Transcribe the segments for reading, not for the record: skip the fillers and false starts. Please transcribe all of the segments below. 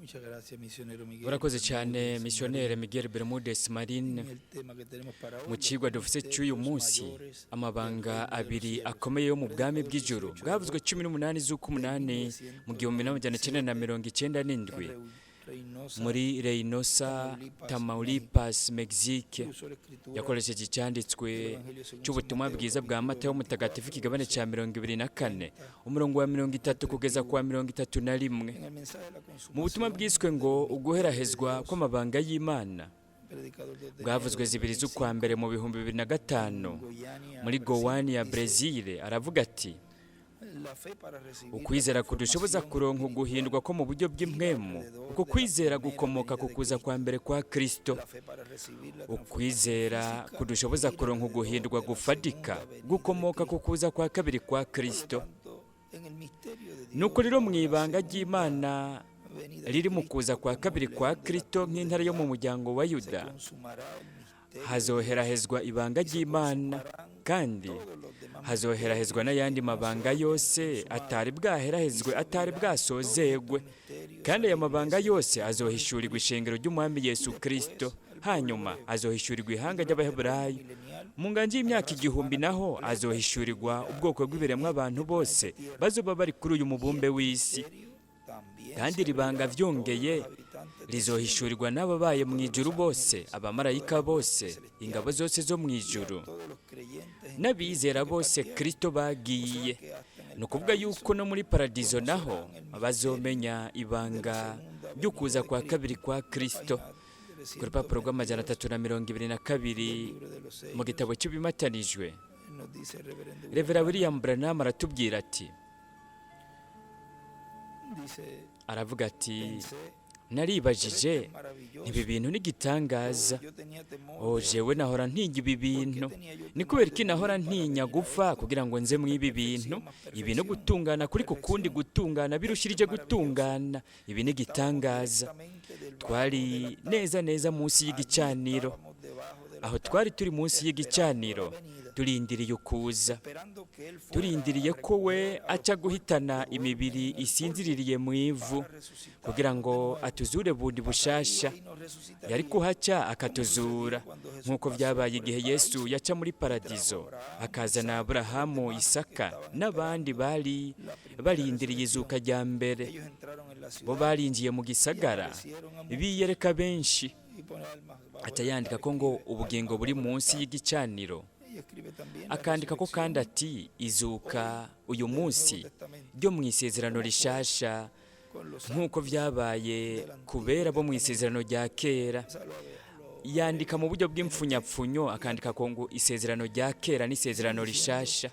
Muchas gracias, misionero Miguel Urakoze cyane, Bermúdez missionnaire Marín. Miguel Bermudez Marin. En el tema que tenemos para hoy, Mu los cigwa dufise cy'uyu misterios munsi, mayores del amabanga reino de los abiri cielos. akomeye yo mu bwami Predicado bw'ijuru, 18 de bwavuzwe agosto 18 z'ukumunani mu 1997 en Reynosa, muri Reynosa, Tamaulipas, Tamaulipas, Mexique. usó la escritura Yakoresheje icyanditswe del Evangelio según San cy'ubutumwa Mateo, bwiza bwa capítulo Matayo mutagatifu, 24, ikigabane cya versículo 24, 30 umurongo wa 30 kugeza ku wa 31. En el mensaje de la Mu butumwa consumación bwiswe ngo del misterio de uguherahezwa Dios, kw'amabanga y'Imana, predicado el 2 de enero bwavuzwe del 2 z'ukwa 2005 mbere mu 2005 en Goiânia, muri Brasil, Gowani ya dice: Brezil, aravuga ati: La fe para recibir la "Ukwizera kudushoboza transformación kuronka espiritual uguhindurwa ko mu buryo gira bw'impwemu, alrededor uko de la kwizera primera gukomoka venida ku de kuza kwa Cristo. mbere kwa Kristo. La fe para recibir la transformación Ukwizera física kudushoboza gira kuronka alrededor uguhindurwa de la gufatika segunda venida de gukomoka ku Cristo. kuza kwa kabiri kwa Por lo Kristo." tanto, en el misterio de Nuko Dios, rero mu bajo la ibanga segunda ry'Imana venida de riri mu Cristo kuza kwa como kabiri kwa león de la Kristo tribu de nk'intare yo mu Judá, muryango wa se Yuda, consumará el misterio de Dios hazoherahezwa ibanga y se ry'Imana, consumarán kandi todos los demás hazoherahezwa misterios n'ayandi que no se mabanga hayan yose consumado atari y bwaherahezwe, se atari abrirán todos estos bwasozegwe, misterios kandi a aya la mabanga iglesia del yose Señor azohishurirwa Jesucristo ishengero ry'Umwami y Yesu después Kristo, al pueblo hanyuma hebreo. azohishurirwa Y ihanga durante el reino ry'Abaheburayo. milenial, Mu nganji a la y'imyaka raza 1000 humana naho completa azohishurirwa vivirá ubwoko en bw'ibiremwa este abantu planeta bose Tierra. bazoba bari kuri uyu Y mubumbe este w'isi. misterio también Kandi se iri banga abrirá a todos vyongeye los habitantes del cielo, rizohishurirwa n'ababaye a mu todos los ijuru bose, ángeles, a todas abamarayika las huestes bose, ingabo celestiales zose zo mu y a ijuru, todos los creyentes en Cristo n'abizera que bose partieron. Kristo O sea bagiye. que hasta en el Ni ukuvuga yuko paraíso no muri paradizo naho conocerán el misterio bazomenya de la ibanga segunda venida ry'ukuza de kwa Cristo. kabiri kwa La Kristo. página Ku rupapuro rw'amajana 322 atatu na mirongo ibiri na del kabiri libro de los mu sellos gitabo cy'ibimatanijwe, nos dice el reverendo William Revera Branham, William Branham aratubwira ati, dice: aravuga ati: Pensé, "Naribajije pero esto es ibi maravilloso. bintu ni igitangaza. Oh, yo tenía temor O de jewe esto. nahora ntinya ibi ¿Por qué bintu. tenía yo Ni temor kubera de iki nahora morir para ntinya venir a gupfa esto? kugira ngo nze mw'ibi Esta bintu? perfección más Ibi no perfección, gutungana kuri kukundi perfección. gutungana Esto es birushirije maravilloso. gutungana. Ibi ni Estábamos igitangaza." directamente debajo del Twari altar. neza neza munsi Allí y'igicaniro. estábamos debajo del Aho altar, twari turi munsi esperando la y'igicaniro, venida, turindiriye ukuza, esperando que Él fuera a turindiriye ko we recoger a los aca cuerpos guhitana que duermen imibiri en el polvo isinziririye mu ivu para kugira resucitarnos de ngo nuevo. atuzure bundi Pasaría bushasha. y nos Yari resucitaría, kuhaca como sucedió akatuzura, cuando Jesús nk'uko pasó vyabaye por el igihe Yesu paraíso yaca muri y trajo a paradizo Abraham, akazana Isaac y a los Aburahamu, demás que Isaka estaban n'abandi esperando bari la primera barindiriye izuka resurrección. rya mbere. Ellos entraron en la Bo ciudad barinjiye mu y gisagara aparecieron a muchos. biyereka benshi. Y pone almas bajo Aca el yandika altar, ko ngo escribe ubugingo almas buri bajo el munsi altar. y'igicaniro. Y escribe también la Akandika ko kandi resurrección ati izuka hoy uyu del Nuevo munsi Testamento, ryo mu isezerano como fue rishasha, con los nk'uko santos vyabaye del ku Antiguo bera bo mu Testamento. isezerano rya kera. O sea, lo Yandika mu abrevia buryo NT bw'impfunyapfunyo, y akandika AT. ko ngo isezerano rya kera Sigue n'isezerano diciendo: rishasha.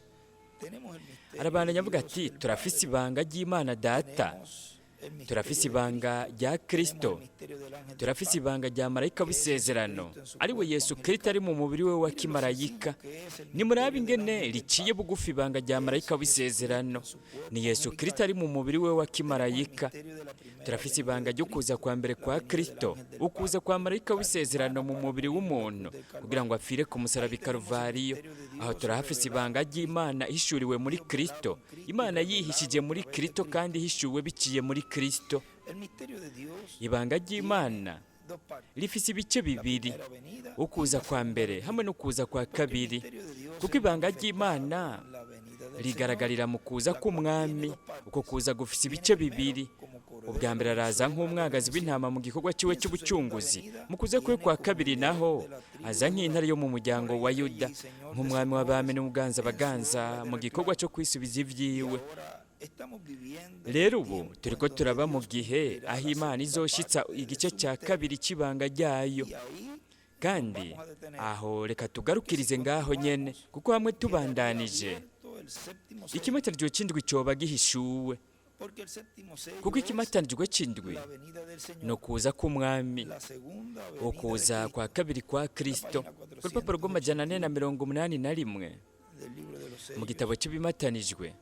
Tenemos el misterio de Arabandanya avuga Dios ati el turafise Padre, ibanga ry'Imana Data, tenemos el turafise misterio de ibanga Cristo, rya tenemos el Kristo, misterio del ángel del turafise pacto, ibanga rya marayika que es w'isezerano, Jesucristo en su ari we cuerpo Yesu Kristo angelical. ari mu mubiri we wa Miren lo kimarayika. sencillo que es el Nimurabe misterio del ingene ángel del riciye pacto, bugufi ibanga rya que es marayika Jesucristo w'isezerano. en su Ni cuerpo Yesu Kristo angelical. ari mu mubiri we wa Tenemos el kimarayika. misterio de la primera Turafise venida ibanga de ryo kuza Cristo, kwa mbere la kwa venida del Kristo, ángel del ukuza pacto kwa en marayika carne w'isezerano humana mu para mubiri morir en la cruz w'umuntu del kugira ngo Calvario. apfire ku Ahí musaraba i tenemos el Karuvariyo. misterio de Aho Dios turahafise revelado ibanga en Cristo, ry'Imana ihishuriwe muri Dios velado Kristo, en Cristo y Imana revelado yihishije a muri través de Kristo Cristo. kandi ihishuwe biciye muri Kristo. El misterio de Dios Ibanga tiene ry'Imana dos partes, rifise ibice la bibiri, primera venida y ukuza la kwa segunda mbere venida. hamwe n'ukuza kwa Porque el kabiri, misterio de Dios kuko es ibanga manifestado ry'Imana en la venida del Señor, rigaragarira mu kuza la cual tiene k'Umwami. dos Uko partes. kuza gufise Viene ibice primero bibiri. como Ubwa cordero mbere de araza la nk'umwagazi redención w'intama mu gikorwa ciwe y en su segunda cy'ubucunguzi. venida Mu kuza kwe viene kwa como kabiri león naho de la tribu aza de nk'intare Judá, yo mu como muryango rey wa de Yuda, reyes y señor de nk'umwami w'abami señores n'umuganza en su abaganza obra de mu gikorwa reclamo. cyo kwisubiza Y ivyiwe. ahora estamos viviendo en Rero el ubu tiempo en turiko donde turaba mu Dios gihe cumplirá aho la Imana segunda izoshitsa parte de igice su cya misterio. kabiri c'ibanga ryayo. Y ahí nos Kandi vamos a detener, aho reka porque si tugarukirize ngaho nyene, continuamos, kuko hamwe quedaría tubandanije abierto el séptimo sello, ikimatanijwe c'indwi coba gihishuwe, porque el séptimo sello kuko es ikimatanijwe c'indwi la venida del ni Señor, ukuza k'Umwami, la segunda venida de ukuza kwa Cristo. kabiri kwa La Kristo. página Ku rupapuro rw'amajana ane na 481 mirongo umunani na rimwe del libro de los mu gitabo sellos, cy'ibimatanijwe,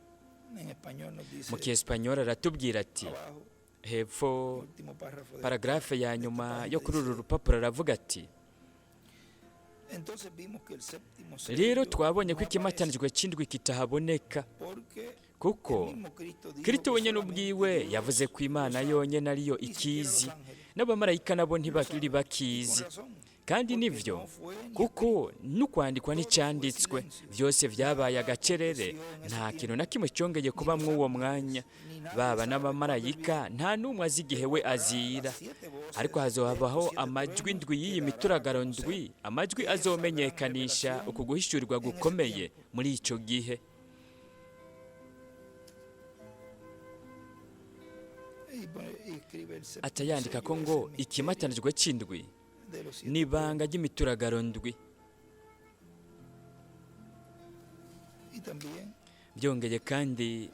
en español nos mu dice kiespanyol aratubwira ati abajo, hepfo último párrafo de paragarafe ya esta nyuma página yo kuri uru dice: rupapuro aravuga ati Entonces vimos que el séptimo rero sello twabonye no ko aparece ikimatanijwe c'indwi kitahaboneka, porque Kuko Kristo wenyine ubwiwe yavuze ko Imana yonyine ariyo ikizi, n'abamarayika nabo ntibari bakizi. Kandi nivyo, kuko n'ukwandikwa n'icyanditswe byose byabaye agacerere, nta kintu na kimwe cyongeye kuba mw'uwo mwanya. Baba n'abamarayika, nta n'umwe azi igihe we azira. Ariko hazohabaho amajwi ndwi y'iyi mituragaro ndwi, amajwi azomenyekanisha uku guhishurirwa gukomeye muri ico gihe. Atayandika ko ngo ikimatanijwe c'indwi n'ibanga ry'imituragaro ndwi. Byongeye kandi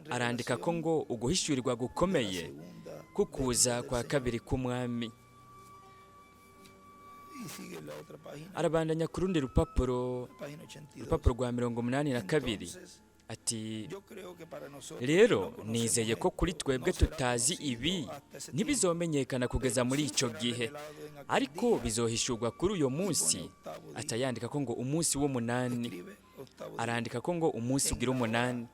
arandika ko ngo uguhishurirwa gukomeye kukuza kwa kabiri k'umwami. Arabandanya ku rundi rupapuro, urupapuro rwa 82, ati: "Rero nizeye ko kuri twebwe tutazi ibi ntibizomenyekana kugeza muri ico gihe, ariko bizohishurwa kuri uyo munsi." Atayandika ko ngo umunsi w'umunani, arandika ko ngo umunsi ugira umunani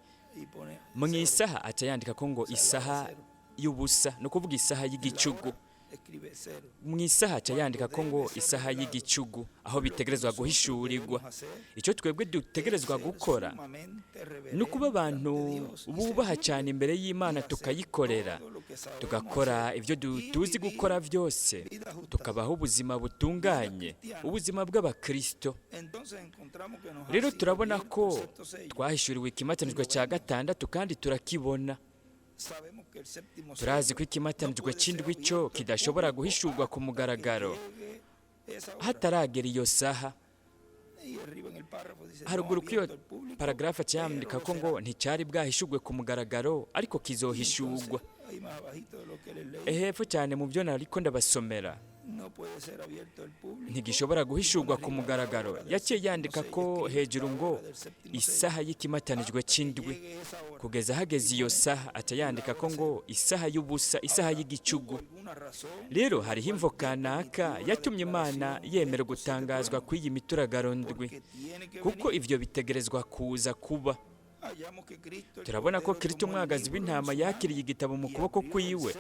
mu isaha. Atayandika ko ngo isaha y'ubusa, ni ukuvuga isaha y'igicugu. Mu isaha aca yandika ko ngo isaha y'igicugu, aho bitegerezwa guhishurirwa. Icyo twebwe dutegerezwa gukora ni ukuba abantu bubaha cyane imbere y'Imana, tukayikorera, tugakora ibyo tuzi gukora byose, tukabaho ubuzima butunganye, ubuzima bw'abakristo. Rero turabona ko twahishuriwe ikimatanijwe cya gatandatu, kandi turakibona. Turazi ko ikimatanijwe cy'indwi cyo kidashobora guhishurwa ku mugaragaro hataragera iyo saha. Haruguru kuri iyo paragarafe cyandika ko ngo nticyari bwahishurwe ku mugaragaro, ariko kizohishurwa. Hepfo cyane mu byo nariko ndabasomera, ntigishobora guhishurwa ku mugaragaro. Yaciye yandika ko hejuru ngo isaha y'ikimatanijwe cy'indwi, kugeza hageze iyo saha. Aca yandika ko ngo isaha y'ubusa, isaha y'igicugu. Rero hariho imvo kanaka yatumye Imana yemera gutangazwa kw'iyi mituragaro ndwi, kuko ivyo bitegerezwa kuza kuba. Turabona ko Kristo umwagazi w'intama yakiriye igitabo mu kuboko kwiwe,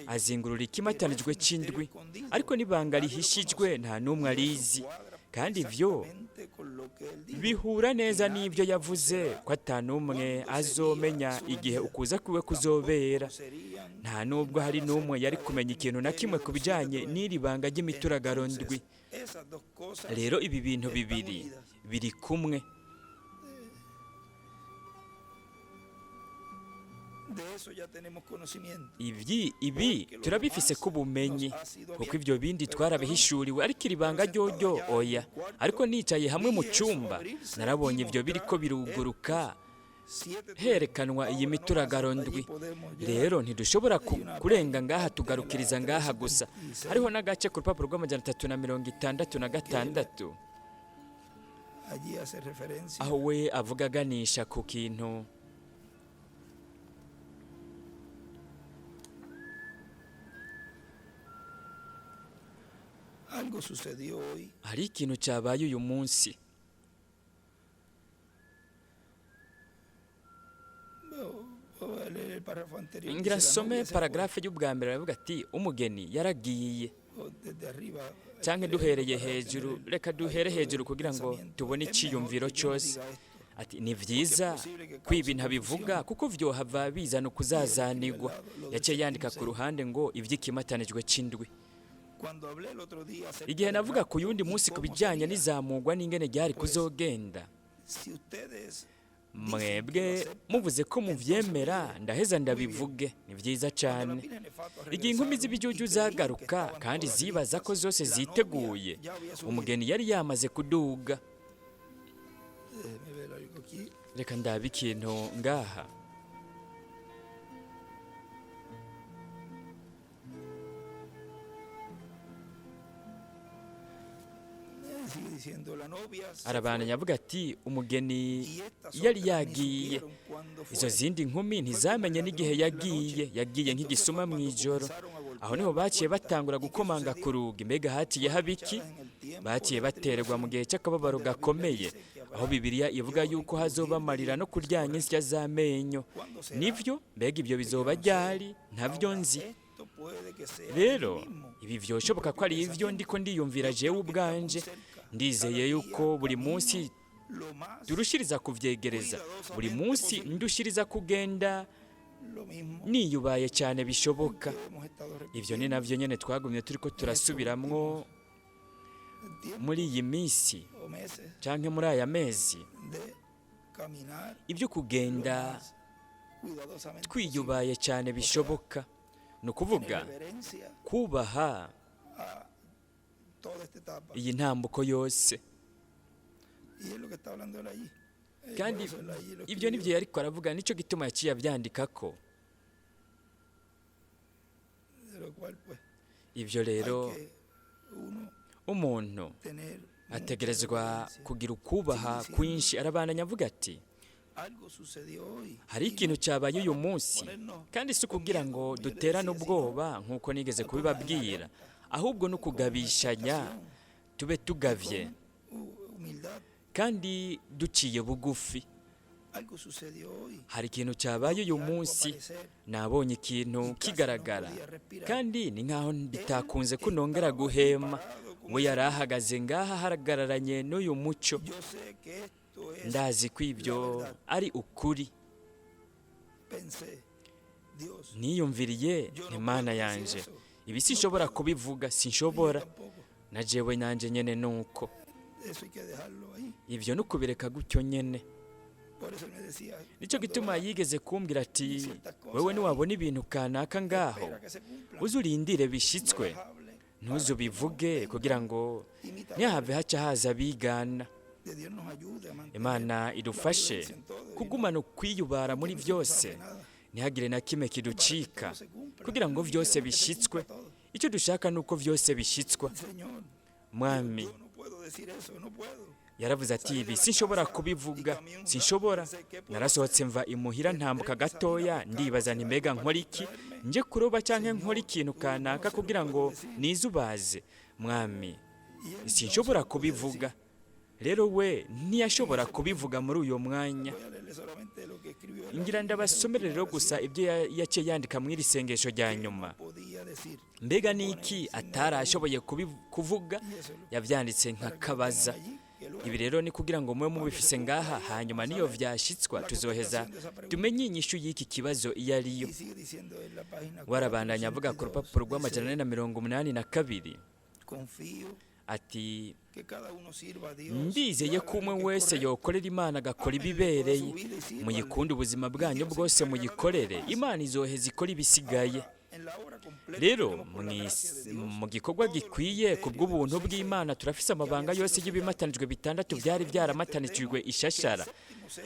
azingurura ikimatanijwe cy'indwi, ariko n'ibanga rihishijwe nta n'umwe arizi. Kandi ivyo bihura neza n'ibyo yavuze ko atanumwe azomenya igihe ukuza kwiwe kuzobera. Nta nubwo hari n'umwe yari kumenya ikintu na kimwe ku bijyanye n'iri banga ry'imituragaro ndwi. Rero ibi bintu bibiri biri kumwe. Ibi turabifise ko ubumenyi, kuko ibyo bindi twarabihishuriwe, ariko iri banga ryoryo oya. Ariko nicaye hamwe mu cyumba, narabonye ibyo biriko biruguruka, herekanwa iyi mituragaro ndwi. Rero ntidushobora kurenga ngaha, tugarukiriza ngaha gusa. Hariho n'agace ku rupapuro rw'366, aho we avuga aganisha ku kintu. Hari ikintu cyabaye uyu munsi. Ngira nsome paragarafe y'ubwa mbere. Aravuga ati: "Umugeni yaragiye." Cyangwa duhereye hejuru, reka duhere hejuru kugira ngo tubone icyiyumviro cyose. Ati: "Ni byiza ko ibi ntabivuga, kuko vyohava bizana ukuzazanigwa." Yaciye yandika ku ruhande ngo iby'ikimatanijwe cy'indwi. "Igihe navuga ku yundi munsi ku bijyanye n'izamugwa n'ingene ryari kuzogenda, mwebwe muvuze ko muvyemera, ndaheza ndabivuge. Ni byiza cyane. Igihe inkumi z'ibijuju zagaruka kandi zibaza ko zose ziteguye, umugeni yari yamaze kuduga." Reka ndabe ikintu ngaha. Arabandanya avuga ati: "Umugeni yari yagiye, izo zindi nkumi ntizamenye n'igihe yagiye. Yagiye nk'igisuma mu ijoro. Aho niho baciye batangura gukomanga ku rugi. Mbega haciye haba iki? Baciye baterwa mu gihe cy'akababaro gakomeye, Aho Bibiliya ivuga yuko hazoba amarira no kuryanya insya z'amenyo. Nivyo, mbega ibyo bizoba ryari? Ntavyo nzi. Rero ibi vyoshoboka ko ari ivyo ndiko ndiyumvira jewe ubwanje. Ndizeye yuko buri munsi turushiriza kuvyegereza, buri munsi ndushiriza kugenda niyubaye cyane bishoboka. Ivyo ni navyo nyene twagumye turiko turasubiramwo muri iyi minsi canke muri aya mezi, ibyo kugenda twiyubaye cyane bishoboka, ni ukuvuga kubaha iyi ntambuko yose. Kandi ibyo nibyo yariko aravuga, nicyo gituma yaciye abyandika ko ibyo. Rero umuntu ategerezwa kugira ukubaha kwinshi. Arabandanya avuga ati: "Hari ikintu cyabaye uyu munsi, kandi si ukugira ngo duterane ubwoba nk'uko nigeze kubibabwira, ahubwo ni ukugabishanya, tube tugavye kandi duciye bugufi. Hari ikintu cyabaye uyu munsi, nabonye ikintu kigaragara, kandi ni nkaho bitakunze ko nongera guhema. We yari ahagaze ngaha ahagararanye n'uyu muco. Ndazi ko ibyo ari ukuri. Niyumviriye, Imana yanje, ibi sinshobora kubivuga, sinshobora na jewe nanjye nyene nuko. Ibyo ni ukubireka gutyo nyene." Nicyo gituma yigeze kumbwira ati: "Wewe niwabona ibintu kanaka ngaho, uzurindire bishitswe, ntuzubivuge, kugira ngo ntihave haca haza abigana." Imana idufashe kugumana ukwiyubara muri byose, ntihagire na kimwe kiducika, kugira ngo byose bishitswe. Icyo dushaka ni uko byose bishitswa. Mwami yaravuze ati: "Ibi sinshobora kubivuga, sinshobora. Narasohotse mva imuhira, ntambuka gatoya, ndibaza nti: mbega nkora iki? Nje kuroba cyangwa nkora ikintu kanaka kugira ngo nizubaze? Mwami, sinshobora kubivuga." Rero we ntiyashobora kubivuga muri uyo mwanya. Ngira ndabasomere rero gusa ibyo yaciye yandika muri iri sengesho rya nyuma. Mbega niki atarashoboye kuvuga? Yabyanditse nka kabaza. Ibi rero ni kugira ngo mube mubifise ngaha, hanyuma niyo vyashitswa tuzoheza tumenye inyishu y'iki kibazo iyo ariyo. Warabandanya avuga ku rupapuro rw'482 ati: "Ndizeye ko umwe wese yokorera Imana, agakora ibibereye. Muyikunde ubuzima bwanyu bwose, muyikorere Imana, izoheza ikora ibisigaye." Rero mu gikorwa gikwiye ku bw'ubuntu bw'Imana, turafise amabanga yose y'ibimatanijwe bitandatu byari byaramatanijwe ishashara,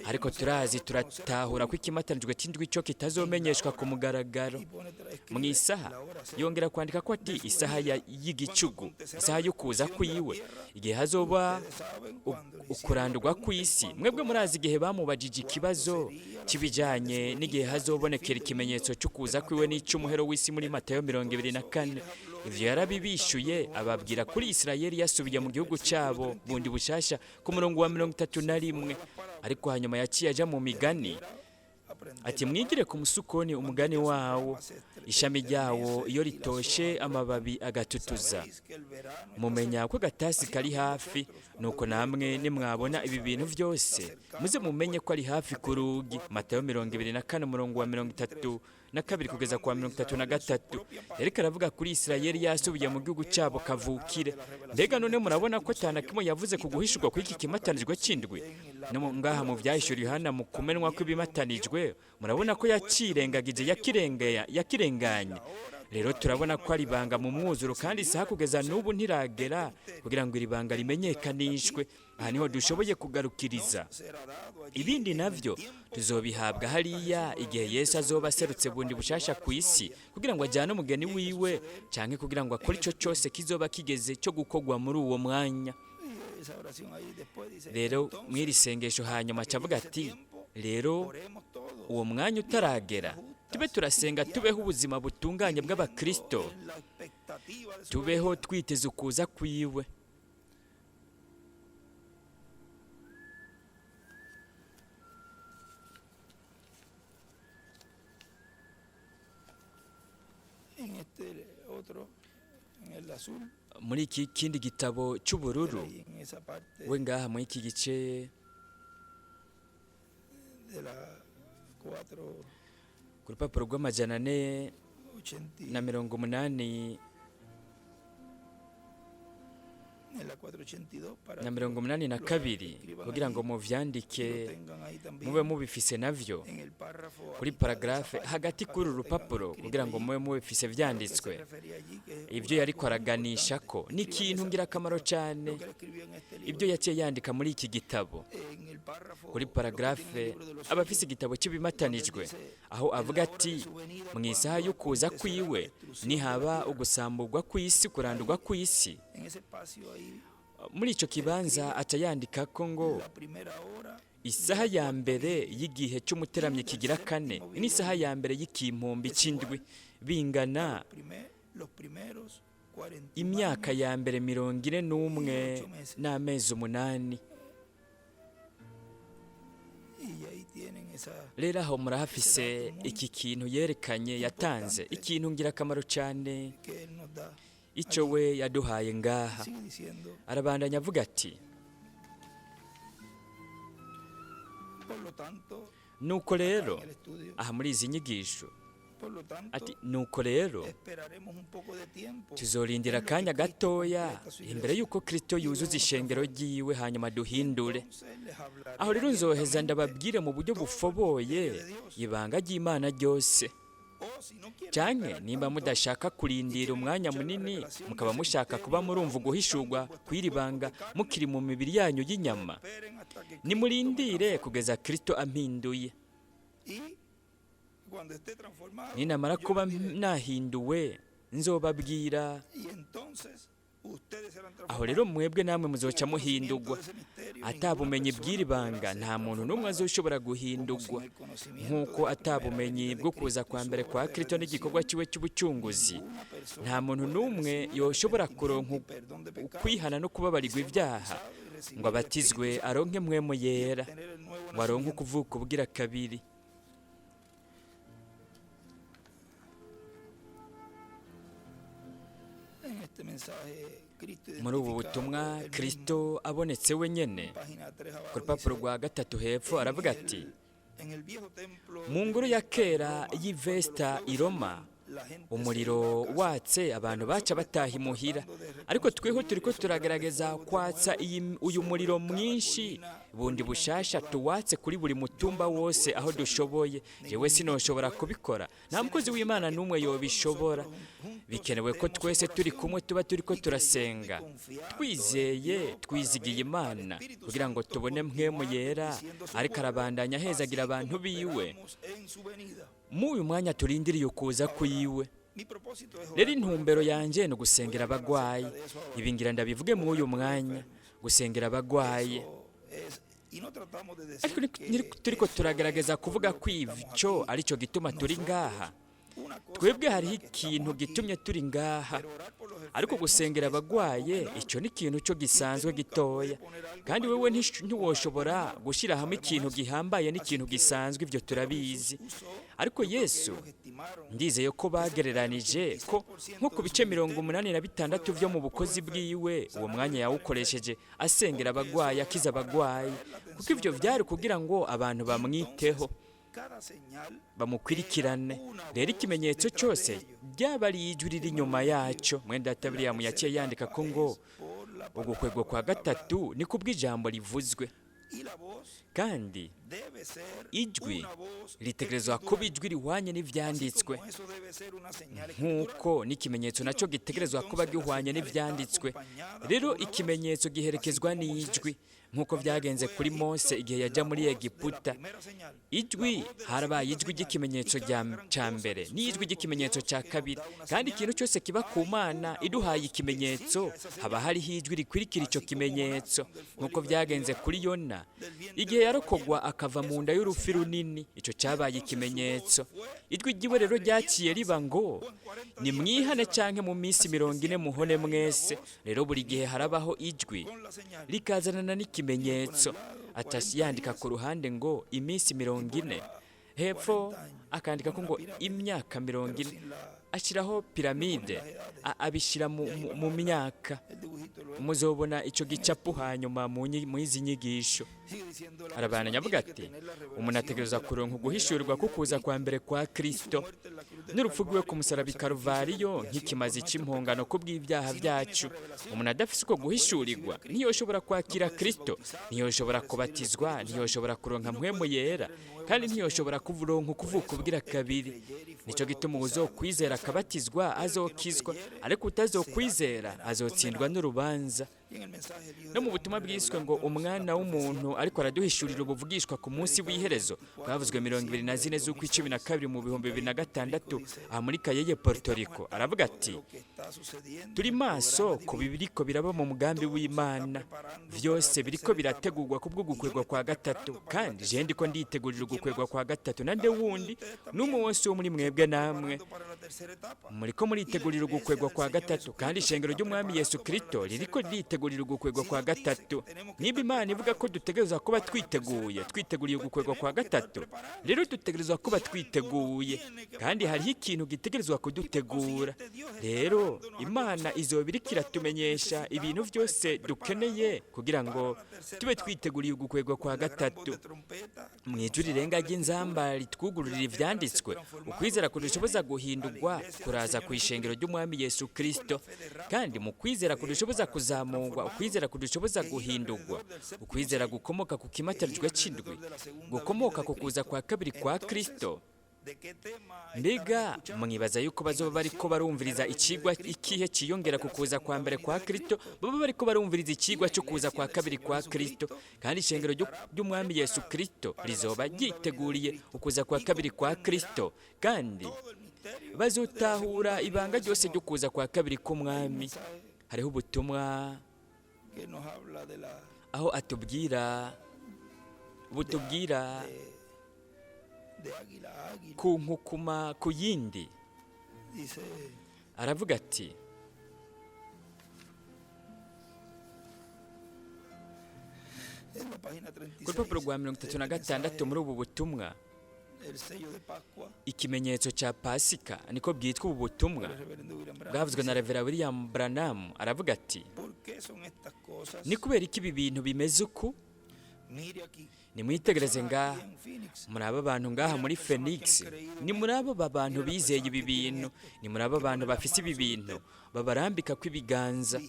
ariko turazi, turatahura ko ikimatanijwe cy'indwi cyo kitazomenyeshwa ku mugaragaro mu isaha. Yongera kwandika ko ati: "Isaha y'igicugu, isaha yo kuza kwiwe, igihe hazoba ukurandurwa kw'isi." Mwebwe murazi igihe bamubajije ikibazo kibijyanye n'igihe hazobonekera ikimenyetso cyo kuza kwiwe n'icy'umuhero w'isi muri Matayo 24, ivyo yarabibishuye, ababwira kuri Isirayeli yasubiye mu gihugu cyabo bundi bushasha ku murongo wa 31. Ariko hanyuma yaciye aja mu migani ati: "Mwigire ku musukoni umugani wawo. Ishami ryawo iyo ritoshe, amababi agatutuza, mumenya ko agatasi kari hafi. Nuko namwe nimwabona ibi bintu byose, muze mumenye ko ari hafi ku rugi." Matayo 24, umurongo wa 32 kugeza ku wa 33. Yariko aravuga kuri Isirayeli yasubiye mu gihugu cyabo kavukire. Mbega none murabona ko atana kimwe yavuze ku guhishurwa kw'iki kimatanijwe c'indwi? No ngaha mu Vyahishuriwe Yohana, mu kumenwa kw'ibimatanijwe, murabona ko yakirengagije, yakirenganye. Rero turabona ko ari ibanga mu mwuzuro, kandi isaha kugeza n'ubu ntiragera kugira ngo iri banga rimenyekanishwe. Aha niho dushoboye kugarukiriza. Ibindi navyo tuzobihabwa hariya igihe Yesu azoba aserutse bundi bushasha ku isi, kugira ngo ajyane umugeni wiwe, canke kugira ngo akore ico cose kizoba kigeze cyo gukorwa muri uwo mwanya. Rero mw'iri sengesho hanyuma acavuga ati: "Rero uwo mwanya utaragera, tube turasenga, tubeho ubuzima butunganye bw'abakristo, tubeho twiteze ukuza kwiwe." Muri iki kindi gitabo cy'ubururu, we ngaha muri iki gice ku rupapuro rw'amajana 480 na 82, kugira ngo muvyandike mube mubifise navyo kuri paragraphe hagati kuri uru rupapuro, kugira ngo mube mubifise vyanditswe. Ibyo yariko araganisha ko ni ikintu ngirakamaro cyane, ibyo yaciye yandika muri iki gitabo kuri paragraphe, abafise igitabo cy'ibimatanijwe, aho avuga ati: "Mu isaha y'ukuza kwiwe nihaba ugusamburwa kw'isi, kurandurwa kw'isi." Muri icyo kibanza aca yandika ko ngo isaha ya mbere y'igihe cy'umuteramyi kigira kane n'isaha ya mbere y'ikimpumbi cy'indwi bingana imyaka ya mbere 41 n'amezi 8. Rero aho murahafise iki kintu yerekanye, yatanze ikintu ngirakamaro cyane, icyo we yaduhaye ngaha. Arabandanya avuga ati: "Nuko rero", aha muri izi nyigisho ati: "Nuko rero tuzorindira akanya gatoya imbere y'uko Kristo yuzuza ishengero ryiwe, hanyuma duhindure. Aho rero nzoheza ndababwire mu buryo bufoboye ibanga ry'Imana ryose. Canke nimba mudashaka kurindira umwanya munini, mukaba mushaka kuba murumva uguhishurwa kw'iri banga mukiri mu mibiri yanyu y'inyama, nimurindire kugeza Kristo ampinduye. Ninamara kuba nahinduwe, nzobabwira. Aho rero mwebwe namwe muzoca muhindurwa. Atabumenyi bw'iri banga, nta muntu n'umwe azoshobora guhindurwa, nk'uko atabumenyi bwo kuza kwa mbere kwa Kristo n'igikorwa cyiwe cy'ubucunguzi, nta muntu n'umwe yoshobora kuronka ukwihana no kubabarirwa ibyaha, ngo abatizwe, aronke Mpwemu Yera, ngo aronke ukuvuka ubugira kabiri." Muri ubu butumwa, Kristo abonetse wenyine, ku rupapuro rwa 3 hepfo, aravuga ati: "Mu ngoro ya kera y'Ivesta i Roma, umuriro watse abantu baca bataha imuhira. Ariko tweho turiko turagerageza kwatsa uyu muriro mwinshi bundi bushasha, tuwatse kuri buri mutumba wose aho dushoboye. Jewe sinoshobora kubikora, nta mukozi w'Imana n'umwe yobishobora. Bikenewe ko twese turi kumwe tuba turiko turasenga, twizeye, twizigiye Imana, kugira ngo tubone Mpwemu Yera ariko arabandanya ahezagira abantu biwe mu uyu mwanya turindiriye ukuza kwiwe. Rero intumbero yanjye ni ugusengera abagwayi. Ibi ngira ndabivuge muri uyu mwanya, gusengera abagwayi. Ariko turiko turagerageza kuvuga ko icyo aricyo gituma turi ngaha. Twebwe hariho ikintu gitumye turi ngaha, ariko gusengera abagwaye icyo ni ikintu cyo gisanzwe gitoya, kandi wewe ntiwoshobora gushyira hamwe ikintu gihambaye n'ikintu gisanzwe, ibyo turabizi. Ariko Yesu, ndizeye ko bagereranije ko nko ku bice 86 byo mu bukozi bwiwe, uwo mwanya yawukoresheje asengera abagwayi, akiza abagwayi, kuko ibyo byari kugira ngo abantu bamwiteho, bamukurikirane. Rero ikimenyetso cyose byaba ari ijwi riri inyuma yacyo." Mwenda William yaciye yandika ko ngo ugukwego kwa gatatu ni kubw'ijambo rivuzwe, kandi ijwi ritegerezwa kuba ijwi rihwanye n'ibyanditswe, nk'uko n'ikimenyetso nacyo gitegerezwa kuba gihwanye n'ibyanditswe. Rero ikimenyetso giherekezwa n'ijwi, nk'uko byagenze kuri Mose igihe yajya muri Egiputa. Ijwi, harabaye ijwi ry'ikimenyetso cya mbere n'ijwi ry'ikimenyetso cya kabiri. Kandi ikintu cyose kiba ku Mana iduhaye ikimenyetso, haba hariho ijwi rikurikira icyo kimenyetso, nk'uko byagenze kuri Yona igihe yarokogwa akava mu nda y'urufi runini. Icyo cyabaye ikimenyetso. Ijwi ry'iwe rero ryaciye riba ngo: "Nimwihane cyangwa mu minsi 40 muhone mwese." Rero buri gihe harabaho ijwi rikazanana n'ikimenyetso. Atasi yandika ku ruhande ngo iminsi 40, hepfo akandika ko ngo imyaka 40. Ashyiraho piramide, abishyira mu myaka. Muzobona icyo gicapu hanyuma mu izi nyigisho. Arabandanya avuga ati: "Umuntu ategereza kuronka uguhishurirwa kukuza kwa mbere kwa Kristo n'urupfu rwiwe ku musaraba i Karuvariyo nk'ikimazi cy'impongano ku bw'ibyaha byacu. Umuntu adafise uko guhishurirwa ntiyoshobora kwakira Kristo, ntiyoshobora kubatizwa, ntiyoshobora kuronka Mpwemu Yera, kandi ntiyoshobora kuronka ukuvuka ubwira kabiri. Nicyo gituma uwuzokwizera akabatizwa azokizwa, ariko utazokwizera azotsindwa n'urubanza." No mu butumwa bwiswe ngo "Umwana w'umuntu ariko araduhishurira ubuvugishwa ku munsi w'iherezo", bwavuzwe 24 z'ukwa 12 mu 2006 aha muri Cayey, Puerto Rico, aravuga ati: "Turi maso ku biriko biraba mu mugambi w'Imana. Vyose biriko birategurwa kubwo gukwegwa kwa gatatu, kandi je ndiko nditegurira ugukwegwa kwa gatatu. Nande wundi n'umwe wose wo muri mwebwe namwe muriko muritegurira ugukwegwa kwa gatatu, kandi ishengero ry'Umwami Yesu Kristo ririko riritegurira ugukwegwa kwa gatatu. Niba Imana ivuga ko dutegerezwa kuba twiteguye, twiteguriye ugukwegwa kwa gatatu, rero dutegerezwa kuba twiteguye, kandi hariho ikintu gitegerezwa kudutegura. Rero Imana izoba iriko iratumenyesha ibintu byose dukeneye kugira ngo tube twiteguriye ugukwegwa kwa gatatu. Mu ijwi rirenga ry'inzamba ritwugururira ivyanditswe, ukwizera kudushoboza guhindurwa kuraza ku ishengero ry'Umwami Yesu Kristo, kandi mu kwizera kudushoboza kuzamurwa, ukwizera kudushoboza guhindurwa, ukwizera gukomoka ku kimatarijwe c'indwi, gukomoka ku kuza kwa kabiri kwa Kristo." Mbega mwibaza yuko bazoba bariko barumviriza icigwa ikihe ciyongera ku kuza kwa mbere kwa Kristo? Baba bariko barumviriza icigwa cyo kuza kwa kabiri kwa Kristo, kandi ishengero ry'Umwami Yesu Kristo rizoba ryiteguriye ukuza kwa kabiri kwa Kristo, kandi bazotahura ibanga ryose ryo kuza kwa kabiri k'Umwami. Hariho ubutumwa aho atubwira, butubwira ku nkukuma ku yindi. Aravuga ati ku rupapuro rwa 36 muri ubu butumwa, "Ikimenyetso cya Pasika", niko bwitwa ubu butumwa bwavuzwe na Reverend William Branham. Aravuga ati: "Ni kubera iki ibi bintu bimeze uku? Nimwitegereze ngaha, muri aba bantu ngaha muri Phoenix, ni muri abo bantu bizeye ibi bintu, ni muri aba bantu bafise ibi bintu babarambika kw'ibiganza.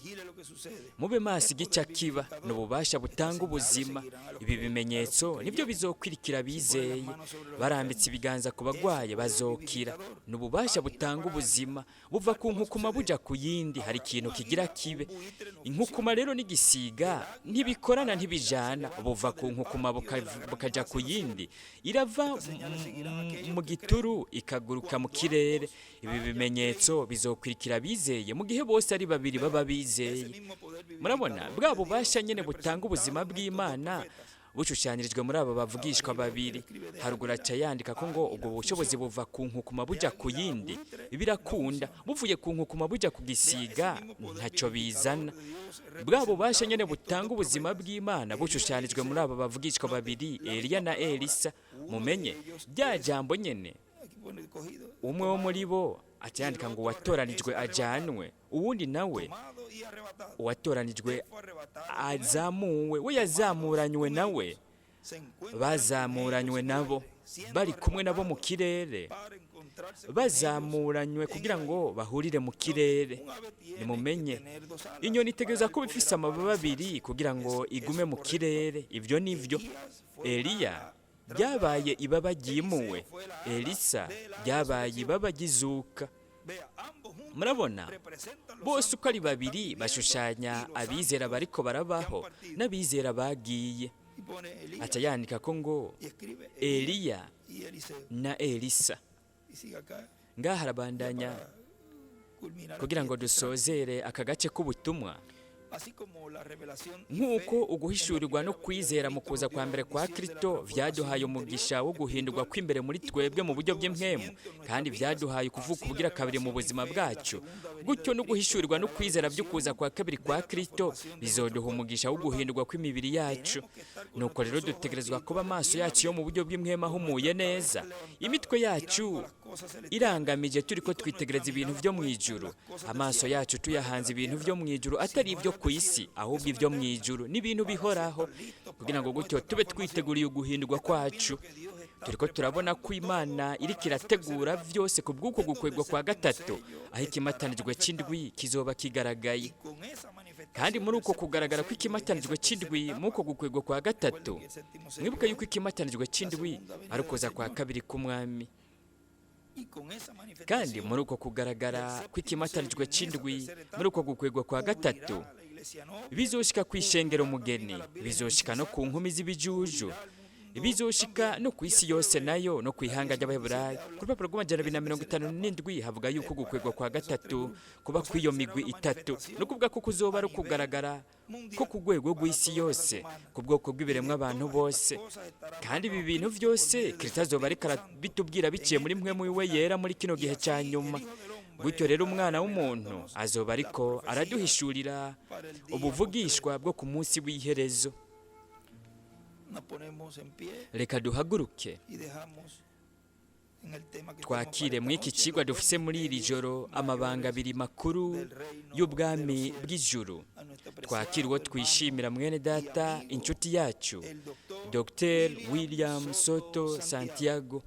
Mube maso, igica kiba ni ububasha butanga ubuzima. Ibi bimenyetso nibyo bizokwirikira abizeye. Barambitse ibiganza ku bagwaye bazokira. Ni ububasha butanga ubuzima, buva ku nkukuma buja ku yindi. Hari ikintu kigira kibe. Inkukuma rero n'igisiga ntibikorana, ntibijana. Buva ku nkukuma bukaja ku yindi, irava mu gituru ikaguruka mu kirere. Ibi bimenyetso bizokwirikira abizeye mu gihe bose ari babiri baba bizeye." Murabona bwa bubasha nyene butanga ubuzima bw'Imana bushushanyirijwe muri aba bavugishwa babiri. Haruguru aca yandika ko ngo ubwo bushobozi buva ku nkukuma buja ku yindi, birakunda; buvuye ku nkukuma buja ku gisiga, ntacyo bizana. Bwa bubasha nyene butanga ubuzima bw'Imana bushushanyirijwe muri aba bavugishwa babiri, Eliya na Elisa. Mumenye rya jambo nyene, umwe wo muri bo aca yandika ngo uwatoranijwe ajanwe, uwundi nawe uwatoranijwe azamuwe, we yazamuranywe nawe, bazamuranywe nabo, bari kumwe nabo mu kirere, bazamuranywe kugira ngo bahurire mu kirere. Nimumenye, inyoni itegereza kuba ifise amababa abiri kugira ngo igume mu kirere. Ibyo nivyo. Eliya ryabaye ibaba ryimuwe, Elisa ryabaye ibaba ry'izuka. Murabona, bose uko ari babiri bashushanya abizera bariko barabaho n'abizera bagiye. Aca yandika ko ngo Eliya na Elisa. Ngaha arabandanya kugira ngo dusozere aka gace k'ubutumwa. Nk'uko uguhishurirwa no kwizera mu kuza kwa mbere kwa Kristo vyaduhaye umugisha wo guhindurwa kw'imbere muri twebwe mu buryo bw'impwemu, kandi vyaduhaye ukuvuka ubugira kabiri mu buzima bwacu, gutyo no guhishurirwa no kwizera by'ukuza kwa kabiri kwa Kristo bizoduha umugisha wo guhindurwa kw'imibiri yacu. Nuko rero dutegerezwa kuba amaso yacu yo mu buryo bw'impwemu ahumuye neza, imitwe yacu irangamije turiko twitegereza ibintu vyo mu ijuru, amaso yacu tuyahanze ibintu vyo mu ijuru, atari ibyo ku isi, ahubwo ibyo mu ijuru n'ibintu bihoraho, kugira ngo gutyo tube twiteguriye uguhindurwa kwacu. Turiko turabona ko Imana iriko irategura vyose ku bw'uko gukwegwa kwa gatatu, aho ikimatanijwe c'indwi kizoba kigaragaye. Kandi muri uko kugaragara kw'ikimatanijwe c'indwi, muri uko gukwegwa kwa gatatu, mwibuke yuko ikimatanijwe c'indwi ari ukuza kwa kabiri k'Umwami. Kandi muri uko kugaragara kw'ikimatanijwe c'indwi, muri uko gukwegwa kwa gatatu, bizoshika kw'ishengero umugeni, bizoshika no ku nkumi z'ibijuju, bizoshika no ku isi yose nayo, no ku ihanga ry'Abaheburayo. Ku rupapuro rw'amajana 257 havuga yuko gukwegwa kwa gatatu kuba kw'iyo migwi itatu, ni ukuvuga ko kuzoba ari ukugaragara ko ku rwego rw'isi yose, ku bwoko bw'ibiremwa abantu bose. Kandi ibi bintu byose Kristo azoba ariko arabitubwira biciye muri mwe we yera muri kino gihe cya nyuma. Gutyo rero Umwana w'umuntu azoba ariko araduhishurira ubuvugishwa bwo ku munsi w'iherezo. Nos ponemos en pie Reka duhaguruke y dejamos en el tema que twakire muri iki cigwa dufise muri iri joro amabanga abiri makuru y'ubwami bw'ijuru. Twakire uwo twishimira, mwene data, inshuti yacu, Dr William Soto Santiago.